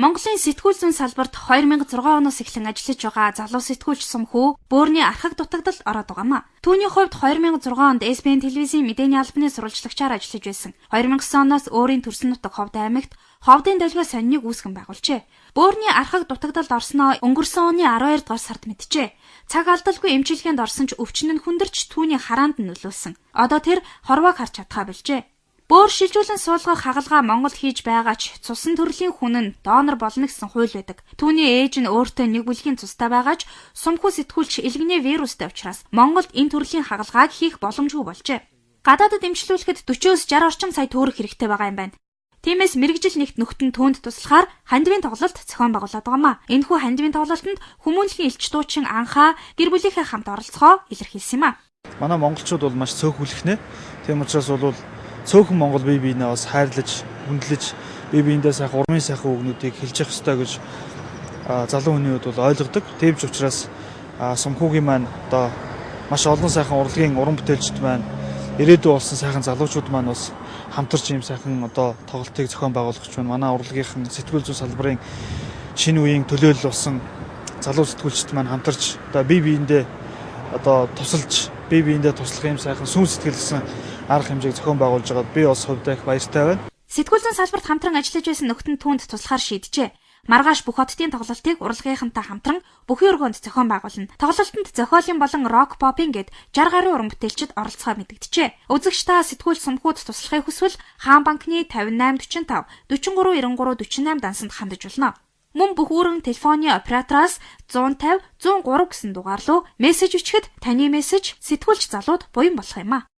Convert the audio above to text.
Монголын сэтгүүл зүйн салбарт 2006 оноос эхлэн ажиллаж байгаа залуу сэтгүүлч Сумхүү бөөрийн архаг дутагдал ороод байгаамаа. Түүний хувьд 2006 онд SBN телевизийн мэдээний албаны сурвалжлагчаар ажиллаж байсан. 2009 оноос өөрийн төрсөн нутаг Ховд аймагт Ховдын долгио сониныг үүсгэн байгуулжээ. Бөөрийн архаг дутагдалд орсноо өнгөрсөн оны 12 дугаар сард мэджээ. Цаг алдалгүй эмчилгээнд орсон ч өвчин нь хүндэрч түүний хараанд нөлөөлсөн. Одоо тэр хорвоог харж чадхаа болжээ. Бөөр шилжүүлэн суулгах хагалгаа Монголд хийж байгаа ч цусан төрлийн хүн нь донор болно гэсэн хууль байдаг. Түүний ээж нь өөртөө нэг бүлгийн цустай байгаа ч Сумхүү сэтгүүлч илгэний вирустай учраас Монголд энэ төрлийн хагалгааг хийх боломжгүй болжээ. Гадаадад эмчлүүлэхэд 40-оос 60 орчим сая төгрөг хэрэгтэй байгаа юм байна. Тиймээс мэргэжил нэгт нөхдөнд түүнд туслахаар хандивын тоглолт зохион байгуулад байгаамаа. Энэхүү хандивын тоглолтод хүмүүнлэгийн элч дуучин Анхаа гэр бүлийнхээ хамт оролцохоо илэрхийлсэн юм а. Манай монголчууд бол маш цөөх хүлхнэ. Тийм учраас бол цөөхөн монгол бие биенээ бас хайрлаж, хүндлэж, бие биендээ сайхан урмын сайхан үгнүүдийг хэлж явах ёстой гэж залуу хүний хувьд бол ойлгодог. Тийм ч учраас Сумхүүгийн маань одоо маш олон сайхан урлагийн уран бүтээлчд маань, ирээдүй болсон сайхан залуучууд маань бас хамтарч ийм сайхан одоо тоглолтыг зохион байгуулах гэж байна. Манай урлагийнхан сэтгүүл зүйн салбарын шинэ үеийн төлөөлөл болсон залуу сэтгүүлчд маань хамтарч одоо бие биендээ одоо тусалж, бие биендээ туслах ийм сайхан сүүн сэтгэл гэсэн арга хэмжээг зохион байгуулж байгаад би бас хувьдаа их баяртай байна. Сэтгүүл зүйн салбарт хамтран ажиллаж байсан нөхдөнд түүнд туслахаар шийджээ. Маргааш бүх хотдын тоглолтыг урлагийнхантай хамтран бүхэн өргөөнд зохион байгуулна. Тоглолтод зохиолын болон рок попын гээд 60 гаруй уран бүтээлчид оролцохоо мэдэгджээ. Үзэгч та сэтгүүл Сумхүүд туслахыг хүсвэл Хаан банкны 58 45 43 93 48 дансанд хандаж болно. Мөн бүх үүрэн телефоны оператороос 150 103 гэсэн дугаар руу мессеж бичихэд таны мессеж сэтгүүлч залууд буян болох юм а.